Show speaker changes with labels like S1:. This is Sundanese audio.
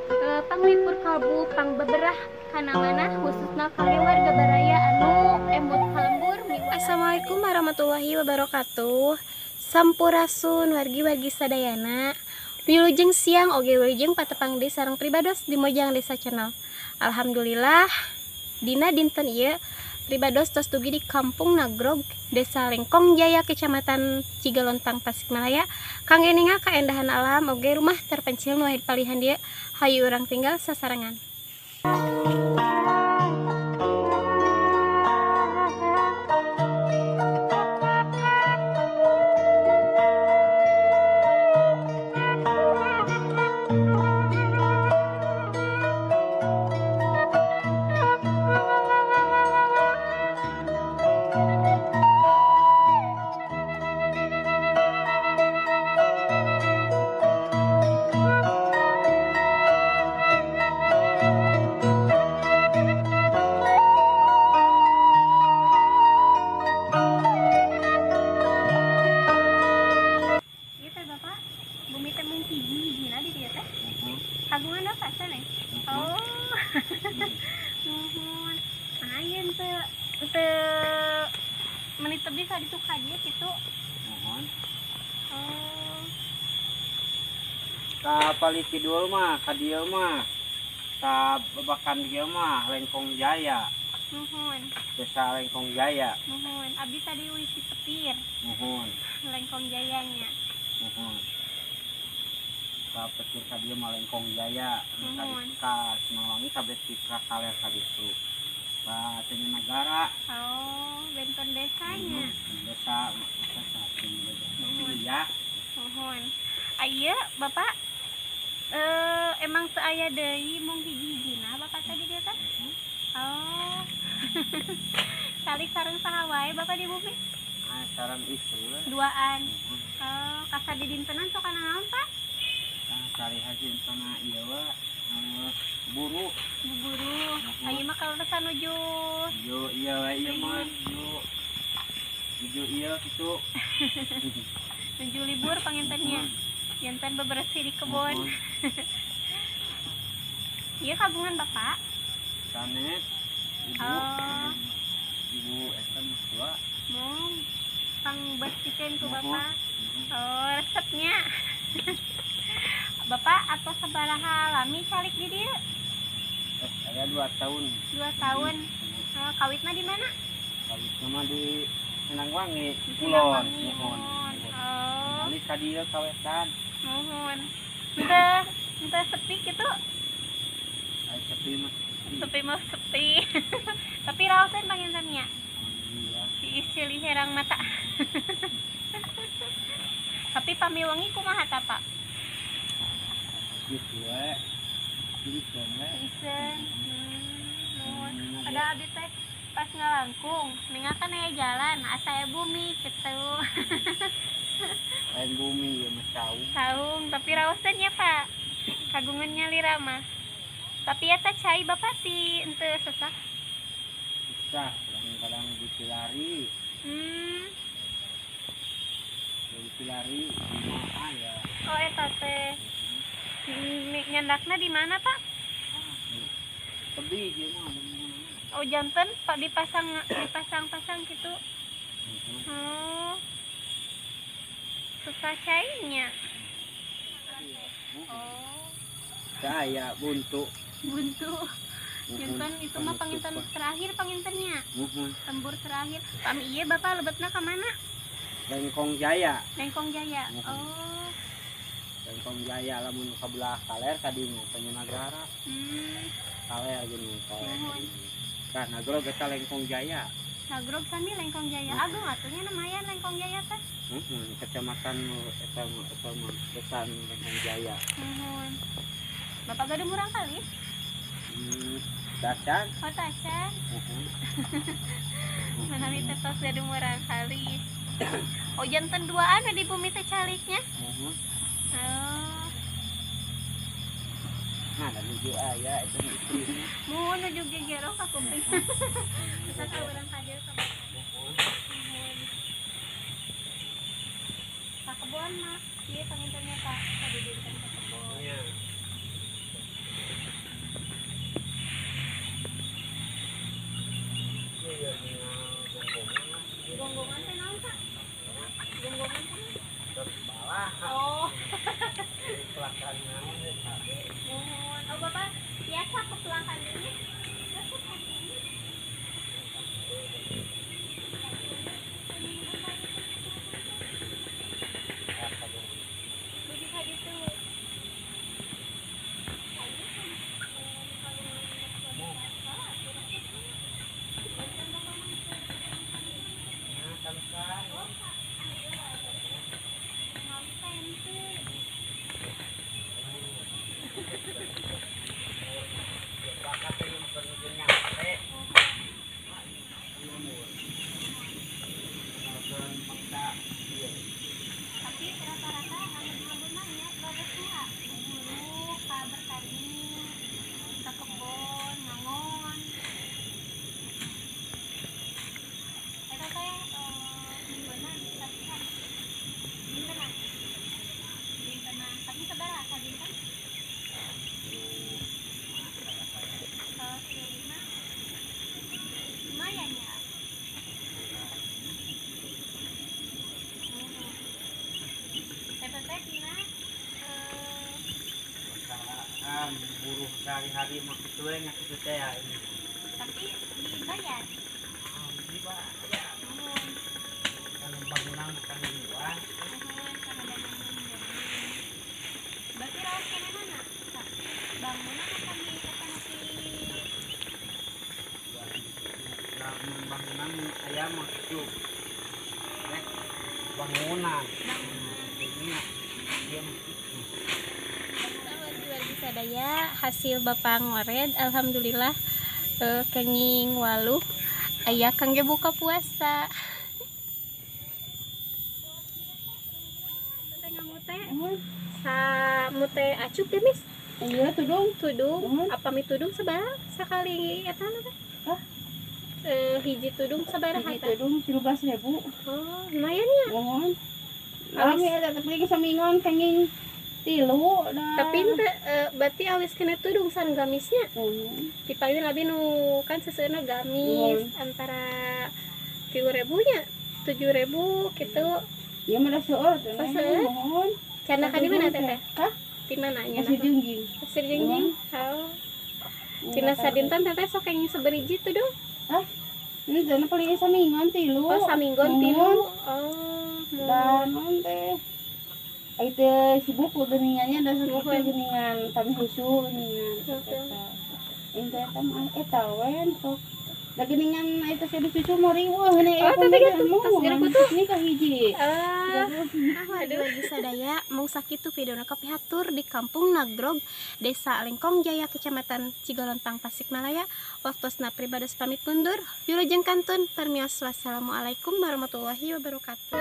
S1: Panglipur kalbu pangbeberah kana manah khususna kangge warga baraya anu emut ka lembur. Assalamualaikum warahmatullahi wabarakatuh. Sampurasun wargi-wargi sadayana. Wilujeng siang oge wilujeng patepang deui sareng pribados di Mojang Desa Channel. Alhamdulillah dina dinten ieu pribados tos dugi di Kampung Nagrog, Desa Lengkong Jaya, Kecamatan Cigalontang, Tasikmalaya. Kangge ningal kaendahan alam oge rumah terpencil nu aya di palihan dieu, hayu urang tinggal sasarengan. Ieu teh Bapak, bumi teh mung hiji-hijina di dieu teh. Kagungan Bapak sanes? Oh. Muhun. Nah, ieu teu menit tebih ka ditu ka dieu kitu.
S2: Muhun.
S1: Oh.
S2: Ka palih kidul mah ka dieu mah ka babakan dieu mah Lengkong Jaya.
S1: Muhun.
S2: Desa Lengkong Jaya.
S1: Muhun. Abdi tadi wis petir.
S2: Muhun.
S1: Lengkong Jayanya.
S2: Muhun. Ka petir ka dieu mah Lengkong Jaya.
S1: Muhun.
S2: Ka Sinawangi kabeh ka kaler ka ditu. Ka Negara.
S1: Oh, benten desanya.
S2: Desa desa
S1: Muhun.
S2: Iya.
S1: Muhun. Aya Bapak emang teu aya deui mung hiji-hijina Bapak tadi dieu teh? Oh. Calik sareng saha wae Bapak di bumi?
S2: Ah, sareng istri we.
S1: Duaan. Oh, kasar di dintenan sok kana naon, Pak?
S2: Ah, sari haji kana ieu we buru.
S1: Buru. Aya mah kaleresan nuju.
S2: Nuju ieu we ieu mah nuju ieu kitu.
S1: Nuju libur pangintennya. Jantan bebersih di kebun. Iya kagungan Bapak?
S2: Sanes. Ibu.
S1: Oh.
S2: Ibu eta mertua.
S1: Mung pang bersihkeun ku Bapak. Oh, resepnya. Bapak atau sabaraha lami calik di dieu?
S2: Saya 2 tahun. 2
S1: tahun. Oh, kawitna di mana?
S2: Kawitna mah di Sindangwangi, Kulon. Muhun.
S1: Oh.
S2: Ini ka dieu kawetan.
S1: Muhun. Henteu sepi kitu?
S2: Ai sepi mah.
S1: Sepi mah sepi. Tapi raoseun pangintennya.
S2: Iya.
S1: Diisili herang mata. Tapi pami wengi kumaha ta, Pak?
S2: Gitu we. Iseun we.
S1: Iseun. Muhun. Ada abdi teh pas ngalangkung, ningal kan aya jalan, asa aya bumi kitu.
S2: Lain bumi ieu mah saung.
S1: Saung, tapi raoseun nya, Pak. Kagungan nyalira mah. Tapi eta cai Bapak ti henteu sesah.
S2: Sesah, kadang-kadang dipilari. Dipilari di mana ya?
S1: Oh, eta teh. Nyandakna di mana, Pak?
S2: Tebih ieu mah.
S1: Oh, janten Pak dipasang-pasang gitu. Oh. Susah cainya. Oh.
S2: Saya buntu.
S1: Buntu. Janten itu mah panginten terakhir pangintennya. Lembur terakhir. Pami ieu Bapak lebetna ka mana?
S2: Lengkong Jaya.
S1: Lengkong Jaya. Oh.
S2: Lengkong Jaya lamun ka belah kaler ka dieu Nagara. Kaler geuning kaler. Tah Nagrog eta Lengkong Jaya.
S1: Nagrog sami Lengkong Jaya. Agung atuh nya lumayan Lengkong Jaya teh.
S2: Kecamatan eta mah desa Lengkong Jaya.
S1: Muhun. Bapak gaduh murang kali?
S2: Tacan.
S1: Oh, tacan. Manawi teh tos gaduh murang kali. Oh, janten duaan di bumi teh caliknya. Oh.
S2: Nah, da nuju aya eta istrina.
S1: Muhun nuju gegero ka kuping. Kita ka urang ka dieu ka. Muhun. Ka kebon mah ieu pangintennya Pak, ka didirikan ka kebon.
S2: Iya. Buruh sehari-hari mah kitu we nya kitu teh ya ini.
S1: Tapi dibayar.
S2: Dibayar.
S1: Nuhun.
S2: Kalau bangunan kan dua.
S1: Nuhun kana bangunan. Berarti raos keneh mana? Bangunan apa nih apa nanti?
S2: Lamun bangunan aya mah kitu. Rek bangunan. Bangunan. Ieu mah kitu.
S1: Wargi sadaya hasil bapak ngored alhamdulillah kenging waluh aya kangge buka puasa. Teh ngamute sa mute acuk gemis.
S3: Iya tudung.
S1: Tudung apa mi tudung sabaraha sakali eta teh?
S3: Hah?
S1: Hiji tudung sabaraha
S3: Hiji tudung 13.000.
S1: Oh, lumayan ya.
S3: Mohon. Lami eta teh saminggon kenging tilu dah.
S1: Tapi ente berarti awis kena tudung san gamisnya. Dipayun abi nu kan seseuna gamis antara 3.000 nya 7.000 gitu.
S3: Ieu mah da seueur teh. Mohon.
S1: Cana ka di mana teh?
S3: Hah?
S1: Di mana nya?
S3: Pasir Jungjing.
S1: Pasir Jungjing. Oh. Tina sadinten teteh sok kenging saberiji tudung?
S3: Hah? Ini dana paling saminggon tilu.
S1: Oh, saminggon tilu. Oh,
S3: dan naon teh? Itu sibuk geningannya da sakitu geningan kami husu geningan eta. Ente eta mah eta we sok. Da geningan eta si cucu mau riweuh nih.
S1: Oh, teh tos geura kutu.
S3: Ini ka hiji.
S1: Aduh, wargi sadaya mung sakitu videona kapihatur di Kampung Nagrog, Desa Lengkong Jaya, Kecamatan Cigalontang, Tasikmalaya. Waktosna pribados pamit mundur. Wilujeng kantun permios, wassalamualaikum warahmatullahi wabarakatuh.